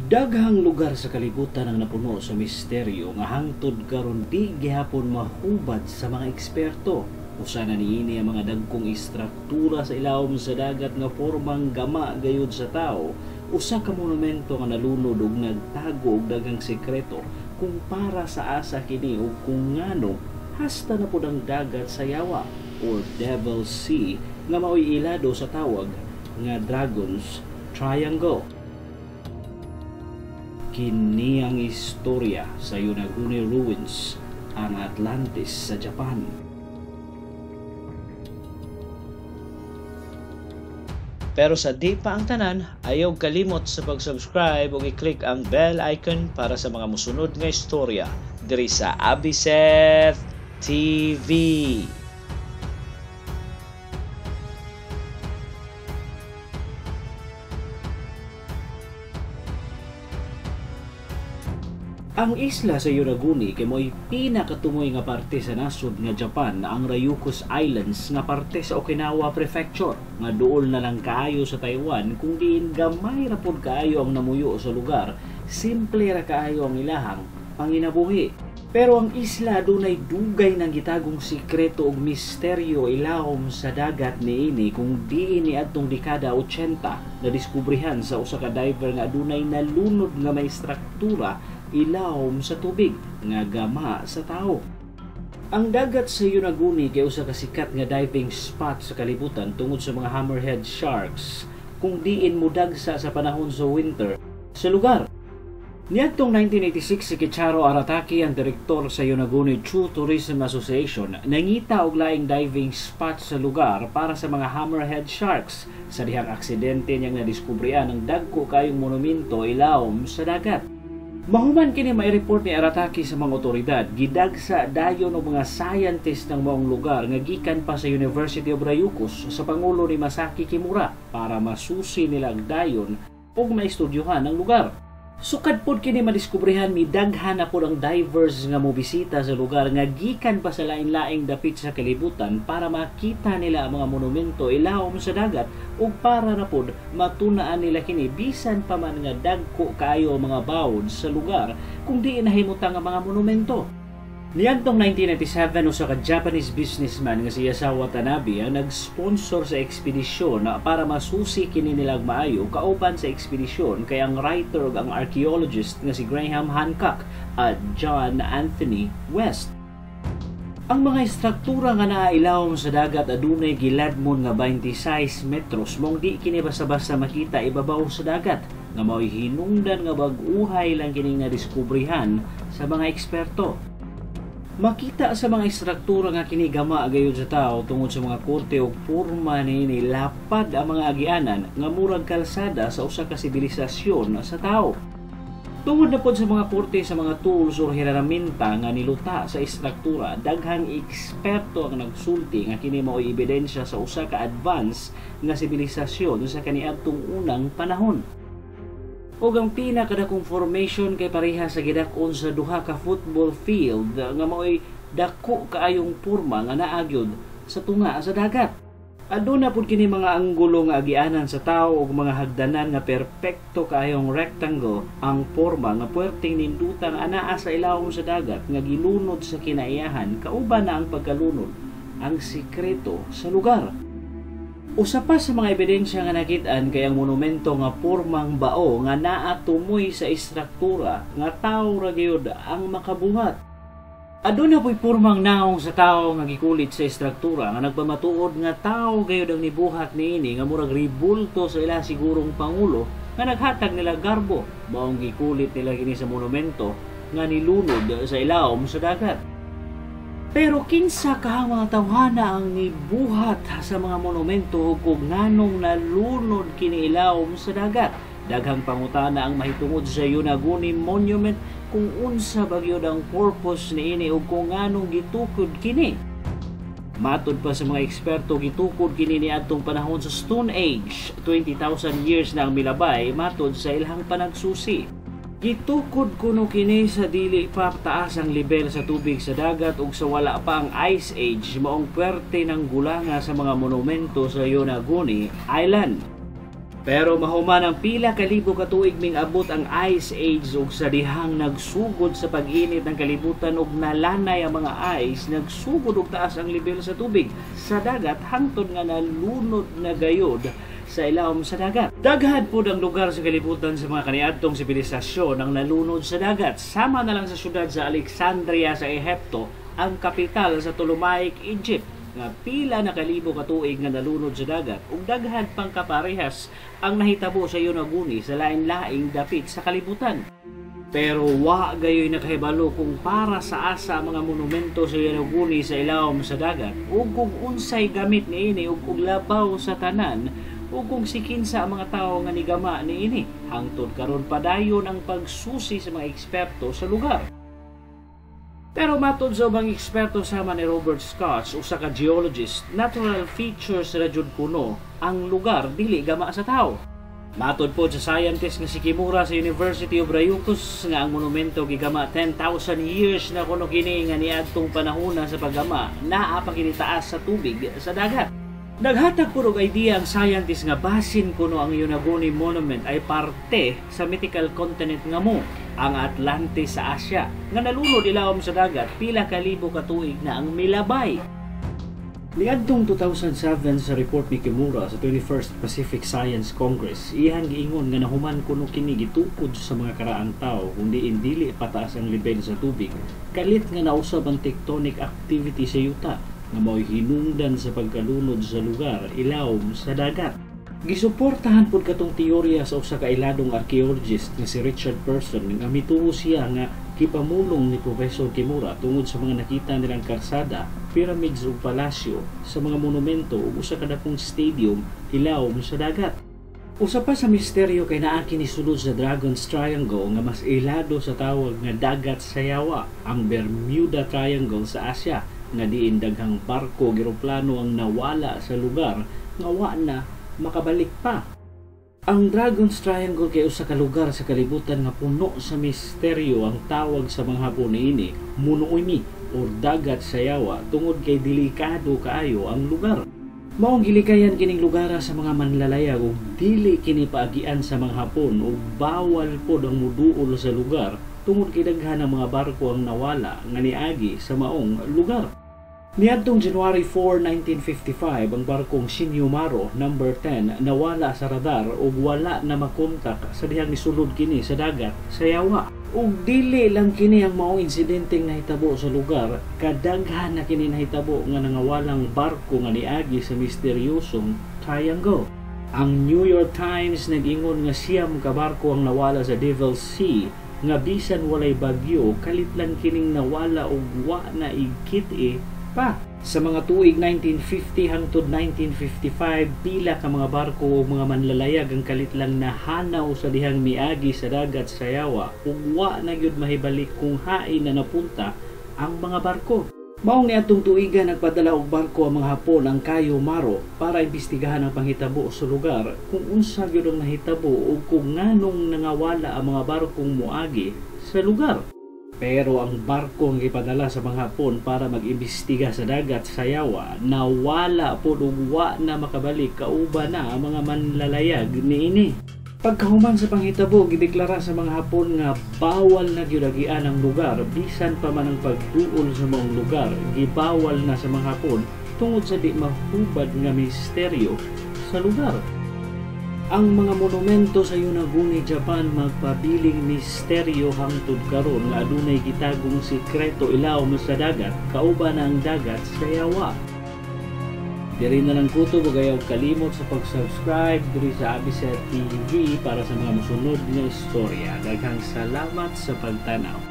Daghang lugar sa kalibutan ang napuno sa misteryo nga hangtod karon di gihapon mahubad sa mga eksperto. Usa na niini ang mga dagkong istruktura sa ilawom sa dagat nga pormang gama gayud sa tawo, usa ka monumento nga nalunod ug nagtago og daghang sekreto kung para sa asa kini ug kung ngano hasta na pud ang dagat sa yawa or Devil's Sea nga maoy ilado sa tawag nga Dragon's Triangle. Kini ang istorya sa Yonaguni Ruins, ang Atlantis sa Japan. Pero sa di pa ang tanan, ayaw kalimot sa pag-subscribe ug i-click ang bell icon para sa mga musunod nga istorya diri sa Abiseth TV. Ang isla sa Yonaguni kay mo'y pinakatumoy nga parte sa nasod nga Japan, ang Ryukyu Islands nga parte sa Okinawa Prefecture nga duol na lang kaayo sa Taiwan kung diin gamay ra pod kaayo ang namuyo sa lugar, simple ra kaayo ang ilahang panginabuhi. Pero ang isla dunay dugay nang gitagong sikreto ug misteryo ilawom sa dagat niini kung diin niadtong dekada 80 na diskubrihan sa usa ka diver nga adunay nalunod nga may struktura ilawom sa tubig nga gama sa tao. Ang dagat sa Yonaguni kay usa ka sikat nga diving spot sa kalibutan tungod sa mga hammerhead sharks kung diin modagsa sa panahon sa winter sa lugar. Niadtong 1986 si Kicharo Arataki, ang direktor sa Yonaguni True Tourism Association, nangita og laing diving spot sa lugar para sa mga hammerhead sharks sa dihang aksidente niyang nadiskubrian ang dagko kayong monumento ilawom sa dagat. Mahuman kini mai-report ni Arataki sa mga otoridad, gidagsa dayon og mga scientist ng maong lugar nga gikan pa sa University of Ryukyu sa pangulo ni Masaki Kimura para masusi nila dayon ug maestudyohan ang lugar. Sukad pod kini madiskubrehan, midaghan na pod ang divers nga mobisita sa lugar nga gikan pa sa lain-laing dapit sa kalibutan para makita nila ang mga monumento ilawom sa dagat ug para na pod matunaan nila kini bisan pa man nga dagko kaayo ang mga bawod sa lugar kung di nahimutang ang mga monumento. Niadtong 1997, usa ka Japanese businessman nga si Yasawa Watanabe ang nag-sponsor sa ekspedisyon na para masusi kini nila maayo kauban sa ekspedisyon kay ang writer ug ang archaeologist nga si Graham Hancock at John Anthony West. Ang mga istruktura nga naa ilawom sa dagat adunay giladmon nga 26 metros mong di kini basta-basta makita ibabaw sa dagat nga mao'y hinungdan nga bag-uhay lang kining nadiskubrihan sa mga eksperto. Makita sa mga istruktura nga kini gama gayud sa tao tungod sa mga korte ug porma niini lapad ang mga agianan nga murag kalsada sa usa ka sibilisasyon sa tao. Tungod na pod sa mga korte sa mga tools o heraminta nga niluta sa istruktura, daghang eksperto ang nagsulti nga kini mao'y ebidensya sa usa ka advance nga sibilisasyon sa kaniadtong unang panahon. Ug ang pinakadakong formation kay pareha sa gidak-on sa duha ka football field nga mao'y dako kaayong porma nga naa gyud sa tunga sa dagat. Aduna pud kini mga anggulo nga agianan sa tawo ug mga hagdanan nga perpekto kaayong rectangle ang porma nga puwerteng nindutang anaa sa ilawom sa dagat nga gilunod sa kinaiyahan kauban na ang pagkalunod ang sikreto sa lugar. Usa pa sa mga ebidensya nga nakit-an kay ang monumento nga pormang bao nga naa tumoy sa istruktura nga tawo ra gyud ang makabuhat. Aduna po'y pormang naong sa tawo nga gikulit sa istruktura nga nagpamatuod nga tawo gayud ang nibuhat niini nga murag ribulto sa ila sigurong pangulo nga naghatag nila garbo, maong gikulit nila kini sa monumento nga nilunod sa ilawom sa dagat. Pero kinsa kahang mga tawhana ang nibuhat sa mga monumento ug nganong nalunod kini ilawom sa dagat? Daghang pangutana ang mahitungod sa Yonaguni Monument kung unsa ba gyud ang purpose niini ug kung nganong gitukod kini. Matod pa sa mga eksperto, gitukod kini niadtong panahon sa Stone Age, 20,000 years na ang milabay matod sa ilahang panagsusi. Gitukod kuno kini sa dili pa taas ang level sa tubig sa dagat ug sa wala pa ang Ice Age, maong puwerte ng gulanga sa mga monumento sa Yonaguni Island. Pero mahuman ang pila ka libo ka tuig, ming-abot ang Ice Age ug sa dihang nagsugod sa pag-init ng kalibutan ug nalanay ang mga ice, nagsugod og taas ang level sa tubig sa dagat hangtod nga nalunod na gayod sa ilawom sa dagat. Daghan pod ang lugar sa kalibutan sa mga kaniadtong sibilisasyon ang nalunod sa dagat. Sama na lang sa syudad sa Alexandria sa Ehipto, ang kapital sa Ptolemaic Egypt, nga pila na kalibo ka tuig nga nalunod sa dagat, ug daghan pang kaparehas ang nahitabo sa Yonaguni sa lain-laing dapit sa kalibutan. Pero wa gayoy nakahibalo kung para sa asa ang mga monumento sa Yonaguni sa ilawom sa dagat, ug kung unsay gamit niini, ug kung labaw sa tanan ug kung sikinsa ang mga tawo nga nigama niini. Hangtod karon padayon ang pagsusi sa mga eksperto sa lugar. Pero matod sa ubang eksperto sama ni Robert Scott, usa ka geologist, natural features ra jud kuno ang lugar, dili gama sa tao. Matod po sa scientist nga si Kimura sa University of Ryukus nga ang monumento gigama 10,000 years na kuno kini, nga niadtong panahona sa paggama naa pa kini taas sa tubig sa dagat. Naghatag pud og idea ang scientist nga basin kuno ang Yonaguni Monument ay parte sa mythical continent nga Mu, ang Atlantis sa Asia, nga nalunod ilawom sa dagat pila ka libo ka tuig na ang milabay. Niadtong 2007, sa report ni Kimura sa 21st Pacific Science Congress, iyang giingon nga nahuman kuno kini gitukod sa mga karaang tao kung diin dili pataas ang level sa tubig, kalit nga nausab ang tectonic activity sa yuta nga mao'y hinungdan sa pagkalunod sa lugar ilawom sa dagat. Gisuportahan pud katong teorya sa usa ka iladong archaeologist nga si Richard Person, nga mituo siya nga gipamulong ni Professor Kimura tungod sa mga nakita nilang karsada, pyramids ug palasyo sa mga monumento ug usa ka dakong stadium ilawom sa dagat. Usa pa sa misteryo kay naa kini sulod sa Dragon's Triangle nga mas ilado sa tawag nga dagat sa Yawa, ang Bermuda Triangle sa Asia, nga diin daghang barko ug eroplano ang nawala sa lugar nga wa na makabalik pa. Ang Dragon's Triangle kay usa ka lugar sa kalibutan nga puno sa misteryo. Ang tawag sa mga Hapon niini Munuimi or dagat sa Yawa tungod kay delikado kaayo ang lugar. Maong gilikayan kining lugar sa mga manlalayag ug dili kini paagian sa mga Hapon, ug bawal pod ang muduol sa lugar tungod kay daghan ang mga barko ang nawala nga niagi sa maong lugar. Niadtong January 4, 1955, ang barkong Shinyo Maru number 10 nawala sa radar ug wala na makontak sa dihang nisulod kini sa dagat sa Yawa. Ug dili lang kini ang maong insidenteng nahitabo sa lugar, kadaghan na kini nahitabo nga nangawalang barko nga niagi sa misteryosong triangle. Ang New York Times nag-ingon nga 9 ka barko ang nawala sa Devil's Sea, nga bisan walay bagyo, kalit lang kining nawala ug wa na igkit-i pa. Sa mga tuig 1950 hangtod 1955, pila ka mga barko o mga manlalayag ang kalit lang nahanaw sa dihang miagi sa dagat sa Yawa ug wa na gyud mahibalik kung hain na napunta ang mga barko. Maong niadtong tuiga, nagpadala og barko ang mga Hapon, ang Kayo Maru, para imbestigahan ang panghitabo sa lugar, kung unsa gyud ang nahitabo ug kung nganong nangawala ang mga barkong moagi sa lugar. Pero ang barko ang gipadala sa mga Hapon para mag-imbestiga sa dagat sa Yawa nawala pod ug wa na makabalik kauban na ang mga manlalayag niini. Pagkahuman sa panghitabo, gideklara sa mga Hapon nga bawal na gyud agian ang lugar. Bisan pa man ang pagduol sa maong lugar, gibawal na sa mga Hapon tungod sa di mahubad nga misteryo sa lugar. Ang mga monumento sa Yonaguni, Japan magpabiling misteryo hangtod karon nga adunay gitagong sikreto ilawom sa dagat kauban na ang dagat sa Yawa. Diri na lang kutob, ug ayaw kalimot sa pag-subscribe diri sa Abiset TV para sa mga mosunod nga istorya. Daghang salamat sa pagtanaw.